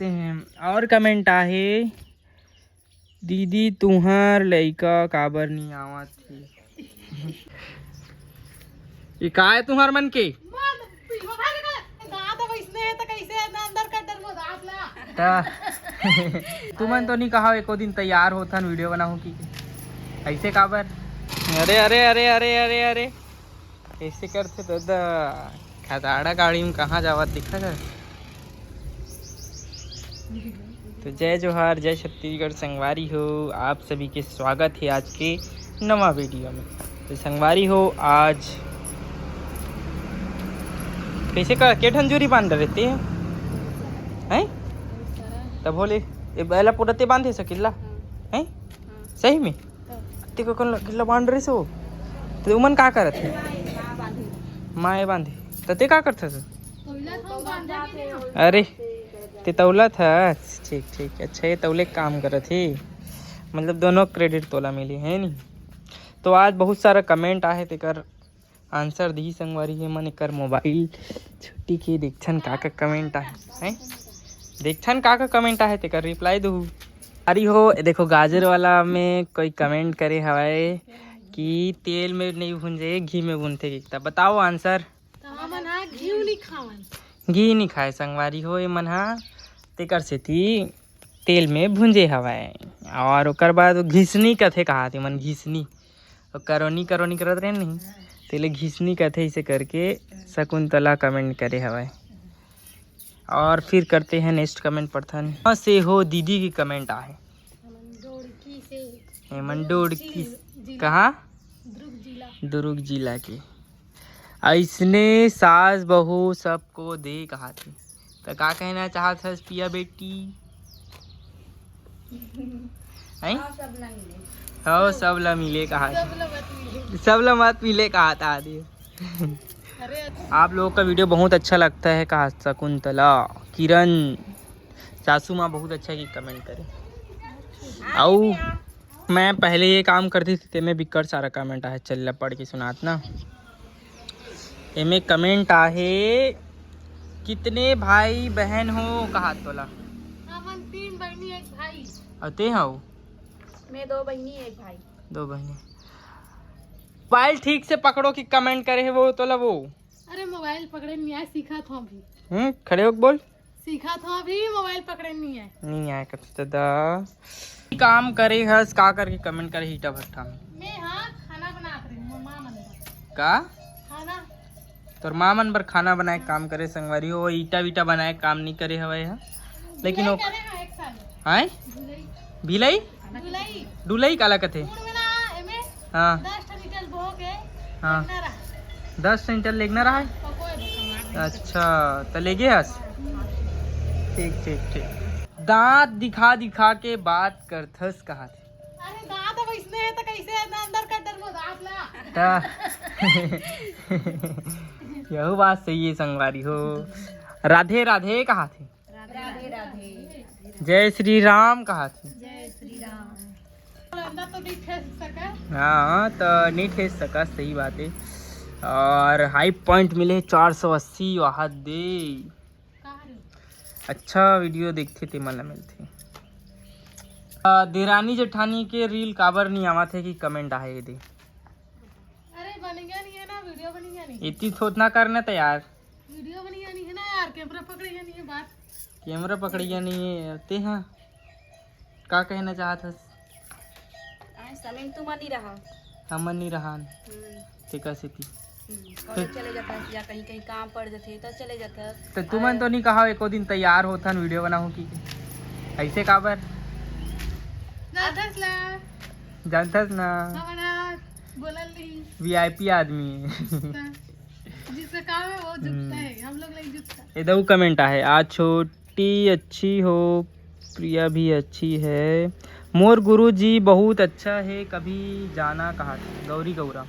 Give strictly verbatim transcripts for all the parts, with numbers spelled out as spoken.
देखते हैं। और कमेंट आहे, "दीदी, तुंहर लइका काबर नी आवत हे?" ये का है तुम्हार मन के? दांत अब इसने है तो कैसे अंदर कर डर वो दांत ला। त तुमन तो नहीं कहा एको दिन तैयार होथन वीडियो बनाहू की, ऐसे काबर? अरे, अरे, अरे, अरे, अरे, अरे, ऐसे करथे दादा। खदाड़ा गाड़ी में कहाँ जावत दिखा था। तो जय जोहार, जय छत्तीसगढ़ संगवारी हो, आप सभी के स्वागत है आज के नवा वीडियो में। तो संगवारी हो, आज कैसे का के ठन जूरी बांध रहे ते हैं? तब बोले, ये बेला पूरा ते बांधे सकिल्ला? हैं? सही में? ते को कौन गिल्ला बांध रहे सो? तो उमन का करत है? माँ ये बांधे। तो ते का करत है? अरे, ते तौला था। ठीक, ठीक। अच्छा, ये तौले के काम करत हे। मतलब, दोनों क्रेडिट तोला मिली, है नी? तो आज बहुत सारा कमेंट आहे, तेकर आंसर दिही संगवारी हे मन। एकर मोबाइल छुट्टी के, देखथन का का कमेंट आहे, हैं? देखथन का का कमेंट आहे, तेकर रिप्लाई दुहू। अरे हो, देखो, गाजर वाला में कोई कमेंट करे हवय कि तेल में नहीं भूंजे, घी में भूनथे। त बताओ आंसर। त हमन ह घी नहीं खावन। घी नहीं खाए संगवारी हो, ये मन ह तेकर सेती तेल में भूंजे हवय। और ओकर बाद वो घिसनी कथे, कहा थे मन घिसनी, वो करोनी करोनी करत रहे नहीं, तेले घिसनी कथे। इसे करके शकुंतला कमेंट करे हवय। और फिर करते हैं नेक्स्ट कमेंट पढ़थन। कहाँ से हो दीदी की कमेंट आहे। मंडोड़की से। ए, मंडोड़की। जिला। कहाँ? दुर्ग जिला। दुर्ग जिला के। ऐसने सास बहू सबको दे कहा थे। तो का कहना चाहत हस पिया बेटी? हैं? हाँ, सब ला मिले। हाँ, सब ला मिले कहा थे। सब ला मत मिले। सब ला मत मिले कहा था आदि। अरे, आप लोगों का वीडियो बहुत अच्छा लगता है कहा शकुंतला, किरण, सासू माँ बहुत अच्छा की कमेंट करे। आओ, मैं पहले ये काम करती थी, तेमे बिक्कट सारा कमेंट आहे, चल ला पढ़ के सुनात ना। एमे कमेंट आहे, "कितने भाई बहन हो?" कहा तोला। हमन तीन बहिनी, एक भाई। अउ ते हव? मैं दो बहिनी, एक भाई। दो बहिनी। मोबाइल ठीक से पकड़ो कि कमेंट करे हे वो तोला वो। अरे मोबाइल पकड़े नहीं आए, सीखा था अभी। हम्म, खड़े होके बोल। सीखा था अभी, मोबाइल पकड़े नहीं आए। नहीं आए कब से दादा। काम करे हस, का करके कमेंट करे ईटा भट्ठा में? मैं हाँ खाना बनात रही हूँ, माँ मन बर। का? खाना। तोर माँ मन बर खाना बनाए के काम करे संगवारी हो, ईटा वीटा बनाए के काम नहीं करे हवय ह। लेकिन भिलाई वो करे हाँ एक साल। हैं? भिलाई। भिलाई? भिलाई। डुलई काला कथे? गुड़ में ना, एमे हाँ। दस ठन ईटा बोह के हाँ। लेगना रहा। दस ठन ईटा लेगना रहा है? पकोए बस हमार। अच्छा, त लेगे हस? ठीक, ठीक, ठीक। दांत दिखा दिखा के बात करथस कहा थे। अरे दांत अब इसने है तो कैसे है? अंदर कर डर वो दांत ला। त यहू बात सही है संगवारी हो। राधे राधे कहा थे। राधे राधे। जय श्री राम कहा थे। जय श्री राम। अंदर तो नहीं ठेस सका। हाँ, तो नहीं ठेस सका, सही बात है। और हाई पॉइंट मिले चार सौ अस्सी, वाह दे। अच्छा वीडियो देखथे ते मन ल मिलथे। आ, देरानी जेठानी के रील काबर नहीं आवत है कि कमेंट आहे दे। अरे बनिया नहीं है ना, वीडियो बनिया नहीं। इतनी थोतना करना था यार। वीडियो बनिया नहीं है ना यार, कैमरा पकड़िया नहीं है बात। कैमरा पकड़िया नहीं है, ते हाँ। का कहना चाहत हस? आए समय तुम नहीं रहा। हमन नहीं रहा। हम्म। तेकर सेती। हम्म, कॉलेज चले जाता है या कहीं कहीं काम पड़ जाते तो चले जाता। तो तुमन तो नहीं कहा एको दिन तैयार होथन वीडियो बनाहू की? ऐसे काबर? जानथस ला। जानथस ना। हमारा बोलल नहीं। वीआईपी आदमी है। जिसका काम है वो झुकता है, हम लोग नहीं झुकता। ये दऊ कमेंट आहे, आज छोटी अच्छी हो, प्रिया भी अच्छी है। मोर गुरु जी बहुत अच्छा है, कभी जाना कहा था गौरी गौरा।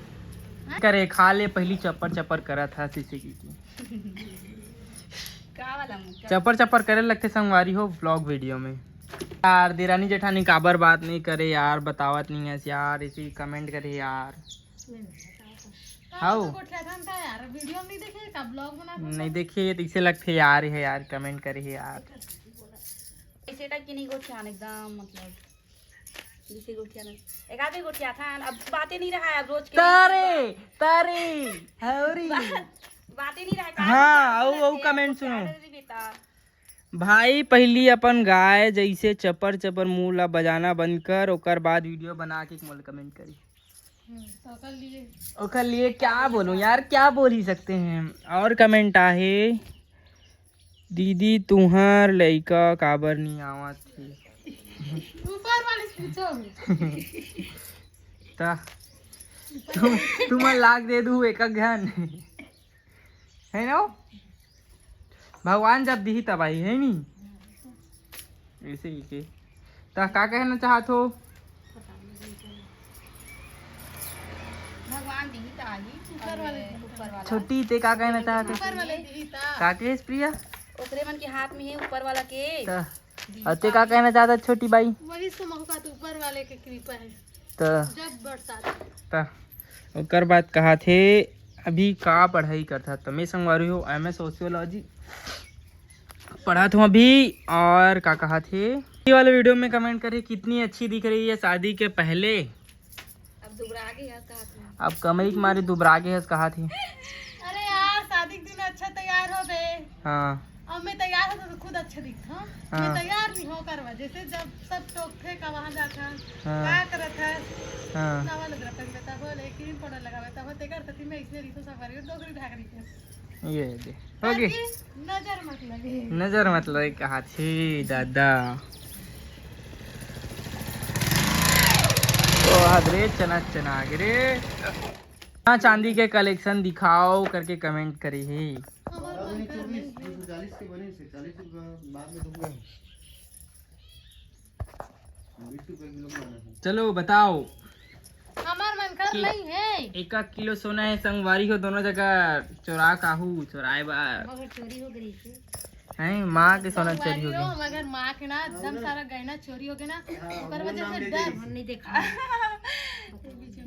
हाँ? करे खा ले पहली चप्पर चप्पर करा था सीसी की, की। का वाला मुंह? चप्पर चप्पर करे लगते संगवारी हो ब्लॉग वीडियो में। यार देरानी जेठानी काबर बात नहीं करे यार, बतावत नहीं है यार, इसी कमेंट करे यार। हाउ। तो गोठिया था यार, वीडियो नहीं देखे का ब्लॉग बना था? नहीं देखे तो इसे लगते यार है यार, कमेंट करे है यार। बेटा की नहीं गोठियान एकदम, मतलब, जैसे गोठियान, एक आधे गोठिया खान, अब बातें नहीं रहा है, अब रोज के तारे, तारे, हौरी। बातें नहीं रहा है, हाँ, औ, औ, comment सुनो। बेटा, भाई, पहली अपन गाय जैसे चपर चपर मुंह ला बजाना बंद कर, ओकर बाद वीडियो बना के मोला comment करी। हम्म, तो ओकर लिए ओकर लिए क्या बोलूं यार, क्या बोल ही सकते हैं। और comment आहे, दीदी तुहार लइका काबर नहीं आवत हे? ऊपर वाले से पूछो। ता तुम, तुम लाग दे दू एक घन। है ना? भगवान जब दिही तब आही, है नी? ऐसे ही के। ता का कहना चाहत हो? भगवान दिही ता आही, ऊपर वाले, ऊपर वाला। छोटी, ते का कहना चाहत हो? ऊपर वाले दिही ता। का कहेस प्रिया? ओकरे मन के हाथ में है ऊपर वाला के। ता, दिही और ते ता का आही। कहना चाहत हो छोटी बाई? वही समझ का तो ऊपर वाले के कृपा है। ता, जब बरसात। ता, ओकर बाद कहा थे, अभी का पढ़ाई करथा? त मैं संगवारी हो, एमए सोशियोलॉजी पढ़त हूँ अभी। और का कहा थे, ये वाले वीडियो में comment करे, कितनी अच्छी दिख रही है शादी के पहले। अब दुबरा गे हस कहा थे। अब कमई के मारे दुबरा गे हस कहा थे। अरे यार, शादी के दिन अच्छा तैयार हो बे। हाँ। अब मैं तैयार हो तो खुद अच्छा दिखता हूँ। हाँ। मैं तैयार नहीं हो कर वजह से, जब सब टोकथे का वहाँ जाता, हाँ। का करत है, हाँ। नवा लुगरा पहन लेता हो, लेकिन पाउडर लगावे तब तेकर तती मैं इसने रिसो सब करी, डोकरी ढाकरी के। ये दे। ओके। ताकि नजर मत लगे। नजर मत लगे कहा थी दादा। तो हद रे चना चना आगे रे। हाँ, चांदी के कलेक्शन दिखाओ करके कमेंट करी ही। हमार मन कर नहीं है। चालीस के बने से, चालीस के बाद में दूंगा। बीस रुपए किलो में आना है। चलो बताओ। हमार मन कर कि नहीं है। एक एक किलो सोना है संगवारी हो, दोनों जगह चोरा काहू चोराए बार। मगर चोरी हो गई थी। हैं, माँ के सोना चोरी हो गया। मगर माँ के ना एकदम सारा गहना चोरी हो गया ना, हाँ, ओकर वजह से डर। हम नहीं देखा।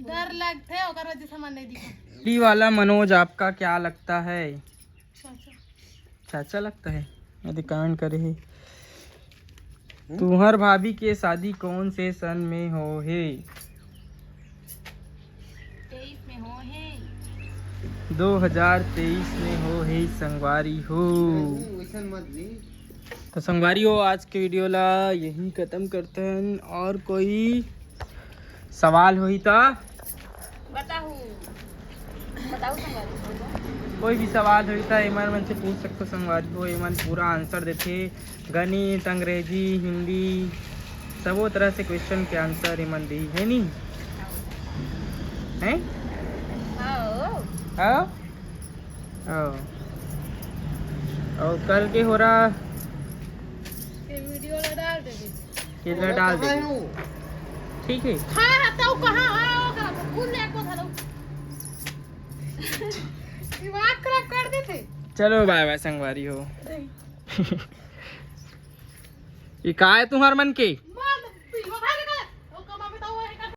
डर लगथे, ओकर वजह से हम नहीं दिखा। दिल्ली वाला मनोज, आपका क्या लगता है? अच्छा, अच्छा। चाचा लगता है, यदि कमेंट करे ही। तुहर भाभी के शादी कौन से सन में हो हे? तेईस में हो हे। दो हज़ार तेईस में हो हे संगवारी हो। नहीं, वैसन मत ली। तो संगवारी हो, आज के वीडियो ला यहीं खत्म करते हैं। और कोई सवाल होही त बताहू, बताहू संगवारी हो। कोई भी सवाल होही त एमन मन से पूछ सकथो संगवारी हो, एमन पूरा आंसर देथे। गणित, अंग्रेजी, हिंदी, सबो तरह से क्वेश्चन के आंसर एमन दी, है नी? हैं? हाँ। हाँ? हाँ। और कल के हो रहा के वीडियो ला डाल देबे। के ला डाल देबे। ठीक है। हाँ, हाँ, तो कहाँ? हाँ, ओकरा को खुद ले को धरो। दिमाग खराब कर देथे। चलो, बाय बाय संगवारी हो। ये का है तुम्हार मन के?